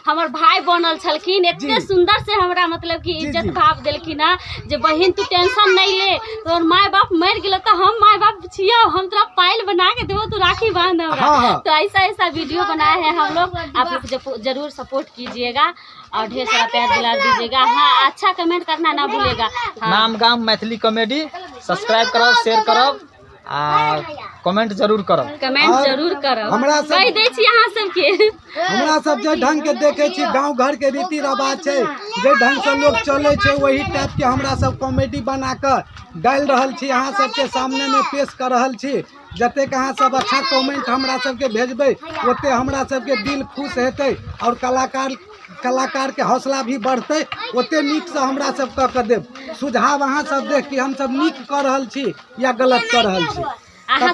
हमर भाई बनल छलखिन, एते सुंदर से हमरा मतलब कि इज्जत भाव देलखिन हँ जे बहिन तू टेंशन नहीं ले, तोहर माय बाप मर गेलो तो हम माय बाप छियो, हम तोरा पायल बना के देबो, तू राखी बांध हमरा। तो ऐसा ऐसा वीडियो बनाए हैं हम लोग, आप लोग जरूर सपोर्ट कीजिएगा और ढेर सारा प्यार दुलार दीजिएगा। हाँ, अच्छा कमेंट करना ना भूलिएगा। हाँ। नाम गाम मैथिली कॉमेडी, सब्सक्राइब करब, शेयर करब आ कमेंट जरूर करब। कमेंट और जरूर करब। हमरा सब- कहि दै छी अहाँ सबके। हमरा सब जे ढंग के देखे छी गांव घर के रीति रिवाज छै, जे ढंग से लोग चले छै वही टाइप के हमरा सब कॉमेडी बना के डालि रहल छी, अहाँ सबके सामने में पेश कर रहल छी। जतेक अहाँ सब अच्छा कमेंट हमरा सबके भेजबै ओते हमरा सबके दिल खुश हेतै और कलाकार के हौसला भी बढ़तै, ओते नीक से हमरा सब कऽ के देब। सुझाव अहाँ सब देख कि हम सब नीक कऽ रहल छी या गलत कऽ रहल छी। अहाँ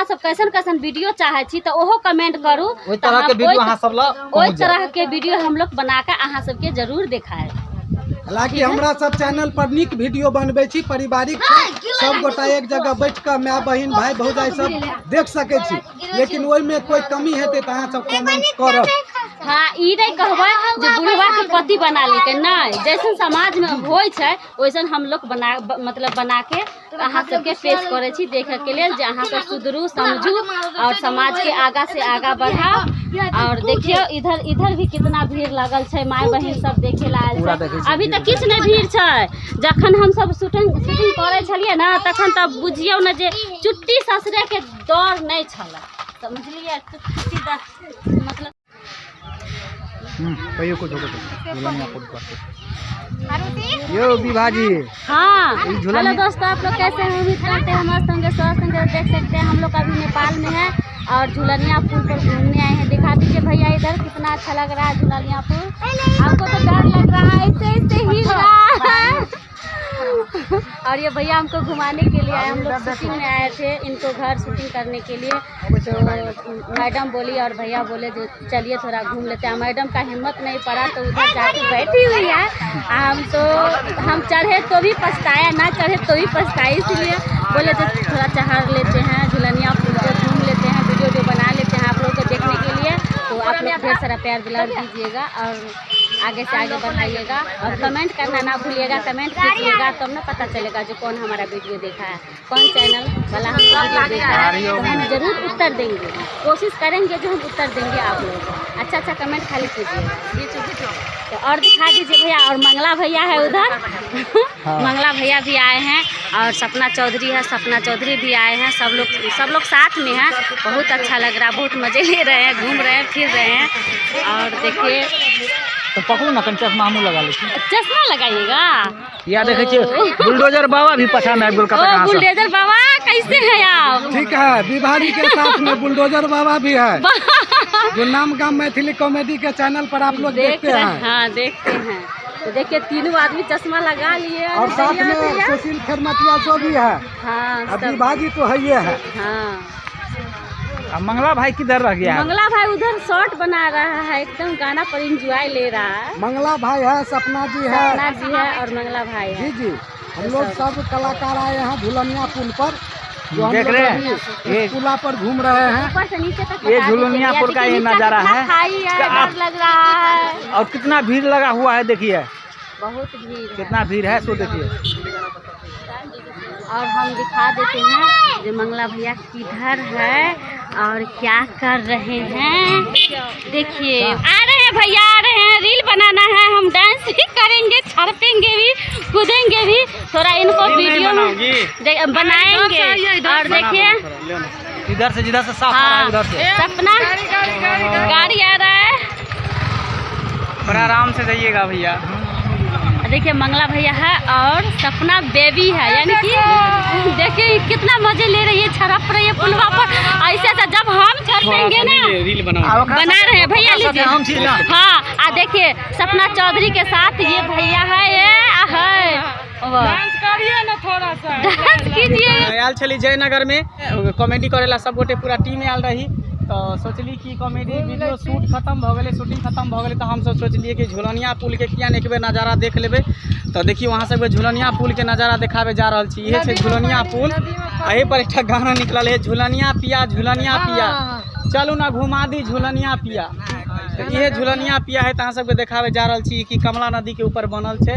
सब कैसन कैसन वीडियो चाहे छी तऽ ओहो कमेंट करू, ओहि तरह के तऽ हम वीडियो अहाँ सब लग ओहि पहुँच जायत। तरह के वीडियो हम लोग बना के अहाँ सबके जरूर देखायब। हालांकि हमरा सब चैनल पर नीक वीडियो बनबै छी, पारिवारिक छै, सब गोटा एक जगह बैठ कऽ माय बहिन भाय भौजाइ सब देख सकै छी, लेकिन ओहिमे कोइ कमी हेतै तऽ अहाँ सब कमेंट करब। हाँ, ई नहीं कहबै जे बुढ़वा के पति बना लेलकै, नहीं, जैसन समाज में होइ छै वैसन हम लोग बना, मतलब बना के अहाँ सबके पेश करै छी देखै के लेल, जे अहाँ सब सुधरू समझू और समाज के आगा से आगा बढ़ाओ। और देखियौ इधर भी कितना भीड़ लगल छै, माय बहिन सब देखे ला आयल पूरा छै। देखै छी अभी तऽ किछु नहि भीड़ छै, जखन हम सब शूटिंग करै छलियै ने तखन तऽ बुझियौ ने जे चुट्टी ससरे के डर नहि छलै, समझलियै? चुट्टी मतलब कहियो कुछ झूलनिया पुल पर। यो विभा जी। हाँ, ई झूला हेलो में- दोस्तों, आप लोग कैसे हैं? उम्मीद करते हैं मस्त होंगे, स्वस्थ होंगे। देख सकते हैं हम लोग अभी नेपाल में हैं और झूलनिया पुल पर घूमने आए हैं। दिखा दीजिए भैया इधर कितना अच्छा लग रहा है झूलनिया पुल। आपको तो डर लग रहा है, ऐसे ऐसे हिल रहा है। और ये भैया हमको घुमाने के लिए आए, हम लोग शूटिंग में आए थे इनको घर शूटिंग करने के लिए। तो मैडम बोली और भैया बोले जो चलिए थोड़ा घूम लेते हैं। मैडम का हिम्मत नहीं पड़ा तो उधर जाके बैठी हुई है। हम चढ़े तो भी पछताया, ना चढ़े तो भी पछताए, इसलिए बोले तो थोड़ा चढ़ लेते हैं झूलनिया पुल को, घूम लेते हैं, वीडियो भी बना लेते हैं आप लोग को देखने के लिए। तो आप लोग ढेर सारा प्यार दुलार दीजिएगा और आगे से आगे बढ़ाइएगा और कमेंट करना ना भूलिएगा। कमेंट कीजिएगा तब ना पता चलेगा जो कौन हमारा वीडियो देखा है, कौन चैनल वाला हम वीडियो देखा है, तो हम जरूर उत्तर देंगे, कोशिश करेंगे जो हम उत्तर देंगे आप लोगों को। अच्छा अच्छा कमेंट खाली कीजिएगा। तो और दिखा दीजिए भैया। और मंगला भैया है उधर, मंगला भैया भी आए हैं और सपना चौधरी है, सपना चौधरी भी आए हैं। सब लोग साथ में हैं, बहुत अच्छा लग रहा है, बहुत मज़े ले रहे हैं, घूम रहे हैं फिर रहे हैं। और देखिए तो पकड़ू ना, कनी चश्मा हमहूँ लगा लै छी। चश्मा लगाइएगा। या देखै छियै बुलडोजर बाबा भी पछा में आबि गेल ओ कतऽ कहाँ से। बुलडोजर बाबा कैसे हैं आप? ठीक है, विभारी के साथ में बुलडोजर बाबा भी है, जो नाम गाम मैथिली कॉमेडी के चैनल पर आप लोग देख देखते रहे हैं। हाँ, देखते हैं। तो देखिए तीनों आदमी चश्मा लगा लिए और साथ भैया, में भैया। सुशील खेरमतिया सो भी है। हाँ, और सब। विभाजी तो है ये है। हाँ। आ मंगला भाई किधर रह गया है? मंगला भाई उधर शॉर्ट बना रहा है, एकदम गाना पर एंजॉय ले रहा है। मंगला भाई है, सपना जी है। सपना जी है और मंगला भाई है। जी जी, हम लोग सब कलाकार आए हैं झूलनिया पुल पर, जो हम देख लोग रहे हैं? अभी ये इस पुला पर घूम रहे हैं। ऊपर से नीचे तक ये बता झूलनिया दीजिए पुल का भैया, ये देखिए नजारा नीचे है। कितना खाई है, क्या आप- डर लग रहा है। और कितना भीड़ लगा हुआ है देखिए, बहुत भीड़ है। कितना भीड़ है सो देखिए। और हम दिखा देते हैं जो मंगला भैया किधर है और क्या कर रहे हैं। देखिए आ रहे हैं भैया, आ रहे हैं, रील बनाना है, हम डांस भी करेंगे, छड़पेंगे भी, कूदेंगे भी, थोड़ा इनको वीडियो में बनाएंगे। और देखिए इधर से जिधर से साफ आ रहा है हाँ, उधर से सपना गाड़ी आ रहा है, बड़ा आराम से जाइएगा भैया। देखिए मंगला भैया है और सपना बेबी है, यानी कि देखिए कितना मजे ले रही है, छड़प रही है पुलवा पर। ऐसे ऐसा जब हम छड़पेंगे ना, रील बनाओ। बना रहे हैं भैया, लीजिए। हम छी ना। हाँ, आ देखिए सपना चौधरी के साथ ये भैया है, ये है। वाह। डांस करिए ना थोड़ा सा, डांस कीजिए। आयल छली जयनगर में कॉमेडी करेला, सब गोटे पूरा टीम आयल रही, तो सोचली कि कॉमेडी वीडियो शूट खत्म भऽ गेलै, शूटिंग खत्म भऽ गेलै, तऽ हमसब सोचलियै कि झूलनिया पुल के किया नहि एक बेर नजारा देख लेबै। तऽ देखियौ अहाँ सबके झूलनिया पुल के नजारा देखाबे जा रहल छी। इहे छै झूलनिया पुल, एहि पर एकटा गाना निकलल है, झूलनिया पिया झूलनिया पिया, चलू ना घुमा दी झूलनिया पिया। तऽ इहे झुलनिया पिया है, तऽ अहाँ सबके देखाबै जा रहल छी कि कमला नदी के ऊपर बनल छै।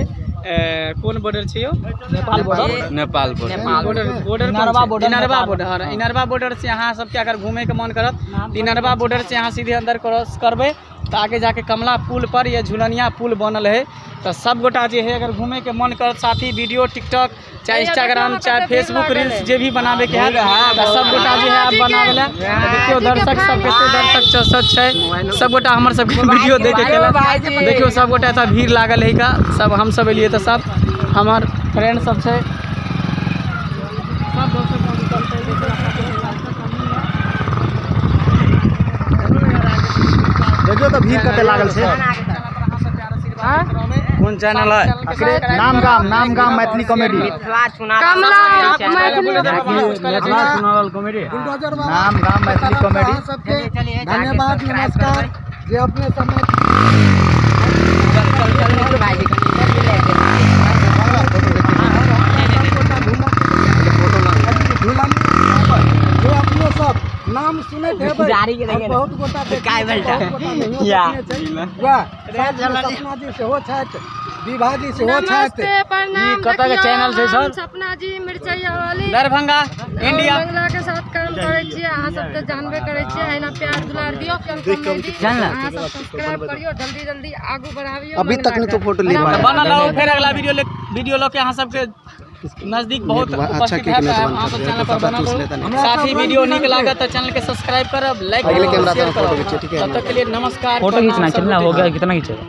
कोन बॉर्डर छै यौ? Nepal border. Nepal border. Border, border Inarwa border, Inarwa Nepal. Border. हाँ, इनरवा बॉर्डर से अहाँ सबके अगर घूमे के मन करत तऽ इनरवा बॉर्डर से अहाँ सीधे अंदर क्रॉस करबै तऽ आगे जाके कमला पुल पर ये झुलनिया पुल बनल है। तऽ सब गोटा जे है अगर घूमे के मन करत साथी, वीडियो टिकटॉक चाहे इंस्टाग्राम चाहे फेसबुक रील्स जे भी बनाबे के है, तऽ सब गोटा जे है आप बनाबे ला। तऽ देखियौ दर्शक सब कते दर्शक सब छै, सब गोटा हमर सबके वीडियो देखे के ला। देखियौ सब गोटा एतऽ भीड़ लागल है का, सब हम सब एलियै तऽ सब हमर फ्रेंड सब छै, सब दोस्त सब जुटल छै। देखियौ तऽ भीड़ कते लागल छै। कोन चैनल है? नाम गाम, नाम गाम मैथिली कॉमेडी। कमला मैथिली। बुलडोजर बाबा नाम गाम मैथिली कॉमेडी। अहाँ सबके धन्यवाद, नमस्कार, जे अपने समय जे अपने सब नाम सुनैत हेबै और बहुत गोटा देखने छै, बहुत गोटा नहियो देखने छै। वएह साथमे सपना जी सेहो छथि, विभा जी सेहो छथि। नमस्ते, प्रणाम। ई कतऽ के देखियौ, चैनल छै सर? हम सपना जी मिरचैया वाली दरभंगा इंडिया। बंगला के साथ काम करै छियै। अहाँ सब तऽ जानबे करै छियै। अहिना प्यार दुलार दियौ। अहाँ सब सब्सक्राइब करियौ, जल्दी जल्दी आगू बढ़ाबियौ। अभी तक नहीं तो फोटो ले तऽ बनल रहू, फेर अगला वीडियो ले वीडियो लऽ के अहाँ सबके नजदीक बहुत अच्छा उपस्थित केक हैब। नहीं तो अहाँ सब बनता चैनल पर है, बनल चूस रहू। लेता नहीं। साथ ही वीडियो नीक लागत तऽ चैनल के सब्सक्राइब करब, लाइक अगले करब, कैमरा शेयर से फोटो करब। खींचे, ठीक है? तब तक के लिए नमस्कार, फोटो प्रणाम खींचना सब कितना हो गोटे। गया, कितना खींचेगा?